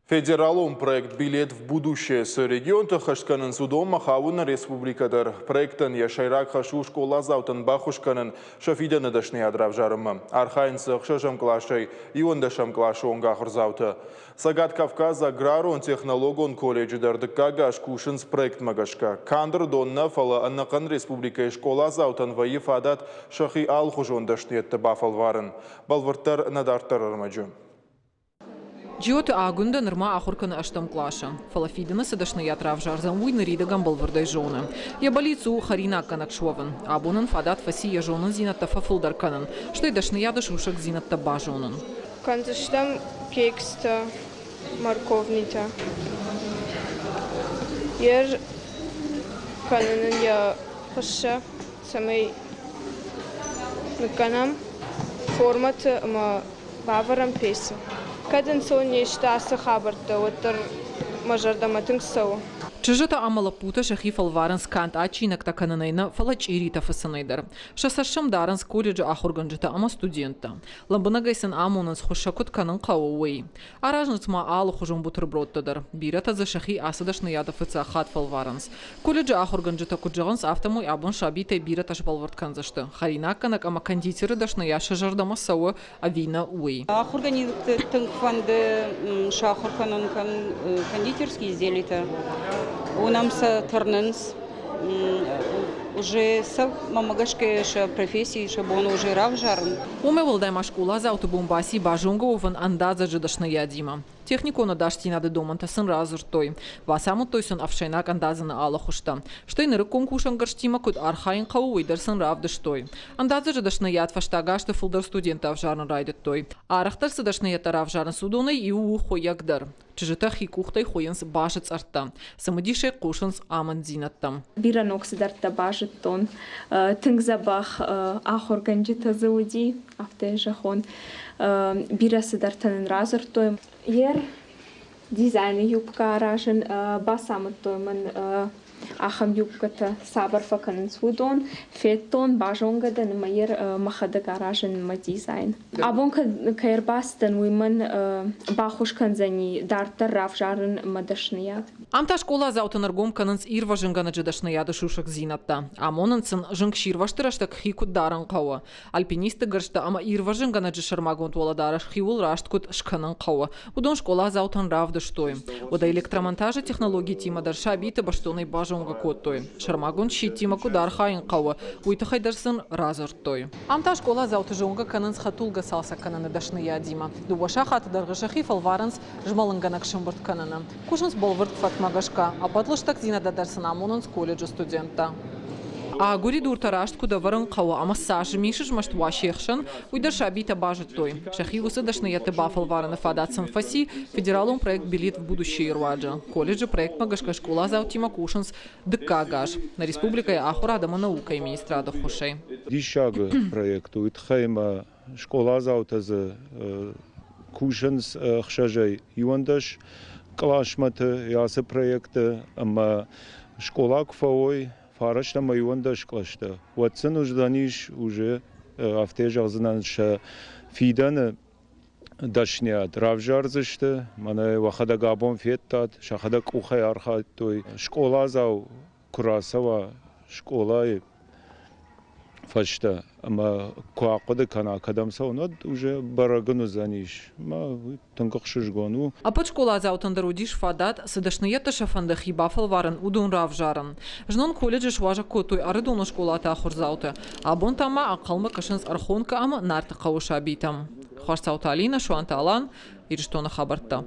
Федералон проект «Билет в будущее» цы регионты ӕххӕст кӕнынц, уыдонмӕ хауы нӕ республикӕ дӕр. Проектӕн йӕ сӕйраг хӕс у скъоладзаутӕн баххуыс кӕнын сӕ фидӕны дӕсныйад равзарынмӕ. Архайынц дзы ӕхсӕзӕм къласӕй иуӕндӕсӕм къласы онг ахуырдзаутӕ. Цӕгат Кавказы аграрон-технологон колледжы дӕр дыккаг аз кусынц проектмӕ гӕсгӕ. Канд Ӕрыдон нӕ, фӕлӕ ӕнӕхъӕн республикӕйы скъоладзаутӕн вӕййы фадат сӕхи алыхуызон дӕсныйӕдты бафӕлварын. Бӕлвырддӕр нӕ дарддӕр ӕрмӕджы. Джиоты Агуындӕ нырма ахуыр кӕны ӕстӕм къласы, фӕлӕ фидӕны цы дӕсныйад равзардзӕн, уый ныридӕгӕн бӕлвырдӕй зоны. Йӕ бӕллиц у хӕринаггӕнӕг суӕвын. Абон ын фадат фӕци йӕ зонындзинӕдтӕ фӕфылдӕр кӕнын, стӕй дӕсныйады сусӕгдзинӕдтӕ базонын. Кӕндзыстӕм кекстӕ, морковнитӕ. Йе кӕнын ын йӕ хыссӕ, цӕмӕй ныккӕнӕм формӕты ӕмӕ бавӕрӕм пецы. Кӕд ӕнцон не сты ацы хабӕрттӕ, уӕддӕр мӕ зӕрдӕмӕ тынг цӕуы. Чызджытӕ ӕмӕ лӕппутӕ сӕхи фӕлварынц канд адджинӕгтӕ кӕнынӕй нӕ, фӕлӕ чъиритӕ фыцынӕй дӕр. Сӕ цӕст сӕм дарынц колледжы ахуыргӕнджытӕ ӕмӕ студенттӕ. Лӕмбынӕгӕй сын амонынц, хуыссӕг куыд кӕнын хъӕуы, уый. Аразынц ма алыхуызон бутербродтӕ дӕр. Бирӕтӕ дзы сӕхи ацы дӕсныйады фыццаг хатт фӕлварынц. Колледжы ахуыргӕнджытӕ куыд зӕгъынц, афтӕмӕй абон сабитӕй бирӕтӕ сбӕлвырд кӕндзысты, хӕринаггӕнӕг ӕмӕ кондитеры дӕсныйад сӕ зӕрдӕмӕ цӕуы ӕви нӕ, уый. Ахуыргӕнинӕгты тынг фӕнды сахуыр кӕнын кондитерские изделитӕ. Уынӕм сӕ тырнынц. Уже сӕ, мӕнмӕ гӕсгӕ, сӕ професси сӕ бон уже равзарын. Уымӕй уӕлдай ма скъоладзауты бон баци базонгӕ уӕвын ӕндадзӕджы дӕсныйадимӕ. Техникон ӕдасдзинады домӕнтӕ сын радзырдтой. Бацамыдтой сын ӕфсӕйнаг ӕндадзыны алы хуызтӕ. Стӕй нырыккон кусӕнгӕрзтимӕ куыд архайын хъӕуы, уый дӕр сын равдыстой. Ӕндадзӕджы дӕсныйад фӕстаг азты фылдӕр студенттӕ ӕвзарын райдыдтой. Арӕхдӕр цы дӕсныйӕдтӕ равзарынц, уыдонӕй иу у хуыйӕг дӕр. Чызджытӕ хи къухтӕй хуыйынц базы цъӕрттӕ. Цымыдисӕй хъусынц амынддзинӕдтӕм. Бирӕ ног цыдӕртӕ базыдтон. Тынг дзӕбӕх ахуыргӕнджытӕ дзы уыди, афтӕ зӕгъон. Бирӕ цыдӕртӕ нын радзырдтой. Ер дизайны юбкӕ аразын бацамыдтой мын ахӕм юбкӕтӕ цавӕр фӕкӕнынц, уыдон. Федтон, базонгӕ дӕн ӕмӕ ер мӕхӕдӕг аразын мӕ дизайн. Абон кӕй ӕрбацыдтӕн, уый мын баххуыс кӕндзӕни дарддӕр равзарын мӕ дӕсныйад. Ам та скъоладзаутӕн ӕргом кӕнынц ирвӕзынгӕнӕджы дӕсныйады сусӕгдзинӕдтӕ. Амонынц сын, зынгсирвӕзты рӕстӕг хи куыд дарын хъӕуы, альпинистты гӕрзтӕ ӕмӕ ирвӕзынгӕнӕджы сӕрмагонд уӕлӕдарӕс хиуыл раст куыд скӕнын хъӕуы, уыдон скъоладзаутӕн равдыстой. Уӕдӕ электромонтажы технологитимӕ дӕр сабиты бӕстонӕй базонгӕ кодтой. Сӕрмагонд сидтимӕ куыд архайын хъӕуы, уый тыххӕй дӕр сын радзырдтой. Ам та скъоладзауты зонгӕ кӕнынц хӕдтулгӕ цалцӕг кӕныны дӕсныйадимӕ. Дыууӕ сахаты дӕргъы сӕхи фӕлварынц змӕлынгӕнӕг сӕмбырд кӕныны. Кусынц бӕлвырд фӕткмӕ гӕсгӕ. Ӕппӕт лыстӕгдзинӕдтӕ дӕр сын амонынц колледжы студенттӕ. Агуыридуртӕ раст куыд ӕвӕрын хъӕуы ӕмӕ цас змисы змӕст уа се хсӕн, уый дӕр сабитӕ базыдтой. Сӕхи уыцы дӕсныйӕдты бафӕлварыны фадат сын фӕци федералон проект «Билет в будущее» руаджы. Колледжы проектмӕ гӕсгӕ скъоладзаутимӕ кусынц дыккаг аз нӕ республикӕйы ахуырад ӕмӕ наукӕйы министрады ӕххуысӕй. Диссаг проект у, уый тыххӕй ӕмӕ скъоладзаутӕ дзы кусынц ӕхсӕзӕй 11 къласмӕты ацы проекты ӕмӕ скъола куы фӕуой фараст ӕмӕ 11 кълӕстӕ, уӕд сын уыздӕнис уже афтӕ зӕгъдзынӕн сӕ фидӕны дӕсниад равзардзысты. Мӕнӕ уӕхӕдӕг абон федтат, сӕхӕдӕг къухӕй архайдтой. Скъоладзау куы рацӕуа скъолайы фӕстӕ ӕмӕ куы ахъуыды кӕна, кӕдӕм цӕуын, уӕд уже бӕрӕг ын уыдзӕнис. Ӕмӕ уый тынг ӕхсызгон у. Ӕппӕт скъоладзаутӕн дӕр уыдис фадат, цы дӕсныйӕдтӕ сӕ фӕнды хи бафӕлварын, уыдон равзарын. Знон колледжы суазӕг кодтой Ӕрыдоны скъолаты ахуырдзаутӕ. Абон та ма ӕнхъӕлмӕ кӕсынц Ӕрхонкӕ ӕмӕ Нарты хъӕуы сабитӕм. Хуасцауты Алинӕ, Суанты Алан, Ирыстоны хабӕрттӕ.